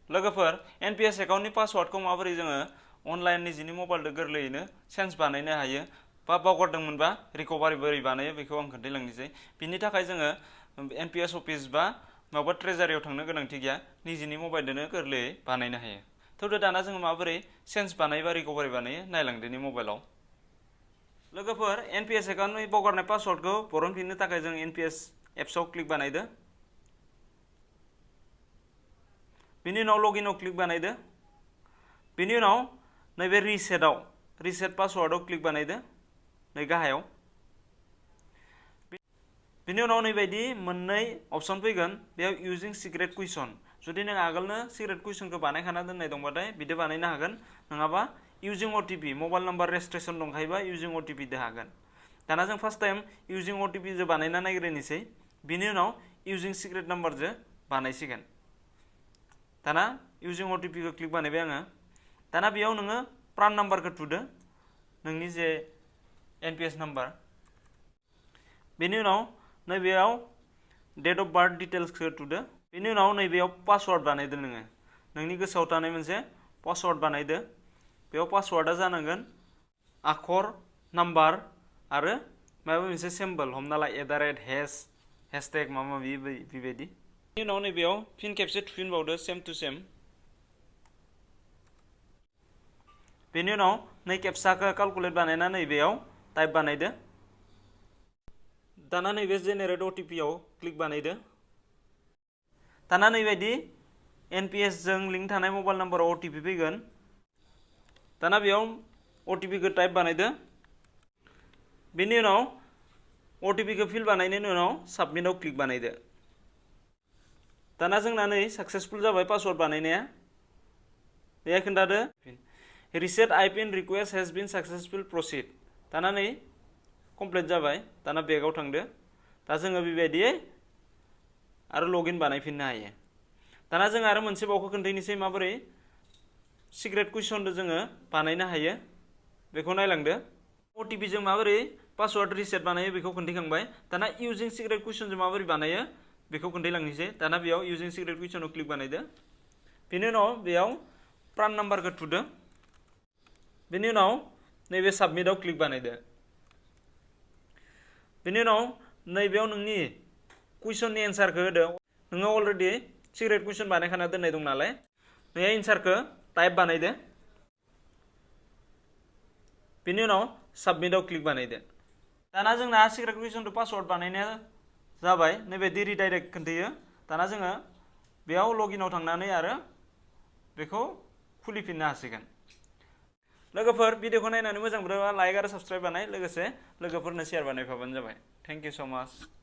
लोगोफोर NPS एकाउन्टनि पासवार्डखौ माबोरै जोङो अनलाइन निजिनि मबाइलजों गोरलैयैनो चेन्ज बानायनो हायो बा बावगारदोंमोनबा रिकभारि बोरै बानायो बेखौ आं खोन्थालांनोसै। बिनि थाखाय जोङो NPS अफिस बा माबा ट्रेजारियाव थांनो गोनांथि गैया, निजिनि मबाइलजोंनो गोरलैयै बानायनो हायो। थौदो दाना जोङो माबोरै चेन्ज बानायबा रिकभारि बानायो नायलांदोनि मबाइलाव। लोगोफोर NPS एकाउन्टनि बावगारनाय पासवार्डखौ बरनफिननो थाखाय जों NPS एप्सआव क्लिक बानायदो। बिनि उनाव लगिनआव क्लिक बानायदो। बिनि उनाव नैबे रिसेट पासवार्डआव क्लिक बानायदो नै गाहायाव। बिनि उनाव नैबायदि मोननै अपसन फैगोन, बेयाव इउजिं सिक्रेट कुइसन। जुदि नों आगोलनो सिक्रेट कुइसनखौ बानायखाना दोननाय दंबाथाय बिदि बानायनो हागोन, नङाबा using OTP mobile number registration दंखायोबा इउजिं OTP दो हागोन। दाना जों फार्स्ट टाइम इउजिं OTP जो बानायना नायग्रोनोसै, बिनि उनाव इउजिं सिक्रेट नाम्बारजों बानायसिगोन। दाना इउजिं OTP खौ क्लिक बानायबाय आङो। दाना बेयाव नोङो प्रान नाम्बारखौ थुदो, नोंनि जे NPS नाम्बार। बेनि उनाव नैबेयाव डेट अफ बार्थ डिटेल्सखौ थुदो। बेनि उनाव नैबेयाव पासवार्ड बानायदो नोङो, नोंनि गोसोआव थानाय मोनसे पासवार्ड बानायदो। बेयाव पासवार्डआ जानांगोन आखर, नाम्बार आरो माबा मोनसे सिम्बल, हमना ला #हैशटैग माबा माबि बेबायदि। बेनि उनाव नैबेयाव फिन खेबसे थुफिनबावदो सेम टु सेम। बेनि उनाव नै खेबसाखौ कालकुलेट बानायना नैबेयाव टाइप बानायदो। दाना नैबे जेनेरेट OTP आव क्लिक बानायदो। दाना नैबायदि NPS जों लिंक थानाय मबाइल नाम्बाराव OTP फैगोन। दाना बेयाव OTP खौ टाइप बानायदो। बेनि उनाव OTP खौ फिल बानायनायनि उनाव साबमिटआव क्लिक बानायदो। दाना जोंना नै साक्सेसफुल जाबाय पासवार्ड बानायनाया। बेहाय खोन्थादो reset IPN request has been successful proceed. दाना नै कमप्लिट जाबाय। दाना बेकआव थांदो। दा जोङो बेबायदियै आरो लगिन बानायफिननो हायो। दाना जों आरो मोनसे बावखौ खोन्थानोसै माबोरै सिक्रेट कुइसनजों जोङो बानायनो हायो बेखौ नायलांदो। OTP जों माबोरै पासवार्ड रिसेट बानायो बेखौ खोन्थाखांबाय। दाना इउजिं सिक्रेट कुइसनजों माबोरै बानायो बेखौ खोन्थालांनोसै। दाना बेयाव इउजिं सिक्रेट कुइसनाव क्लिक बानायदो। बेनि उनाव बेयाव प्रान नाम्बारखौ थुदो। बेनि उनाव नैबे साबमिटआव क्लिक बानायदो। बेनि उनाव नैबेयाव नोंनि कुइसननि एन्सारखौ होदो। नोङो अलरेडि सिक्रेट कुइसन बानायखाना दोननाय दं नालाय, नोङो एन्सारखौ टाइप बानायदो। बेनि उनाव साबमिटआव क्लिक बानायदो। दाना जोंना सिक्रेट कुइसनजों पासवार्ड बानायनाया जाबाय। नैबायदि रिडाइरेक्ट खोन्थायो। दाना जोङो बेयाव लगिनाव थांनानै आरो बेखौ खुलिफिननो हासिगोन। लोगोफोर भिडिअखौ नायनानै मोजां मोनोबा लाइक आरो साबस्क्राइब बानाय, लोगोसे लोगोफोरनो शेयार बानायफाबानो जाबाय। थेंक इउ स' माच।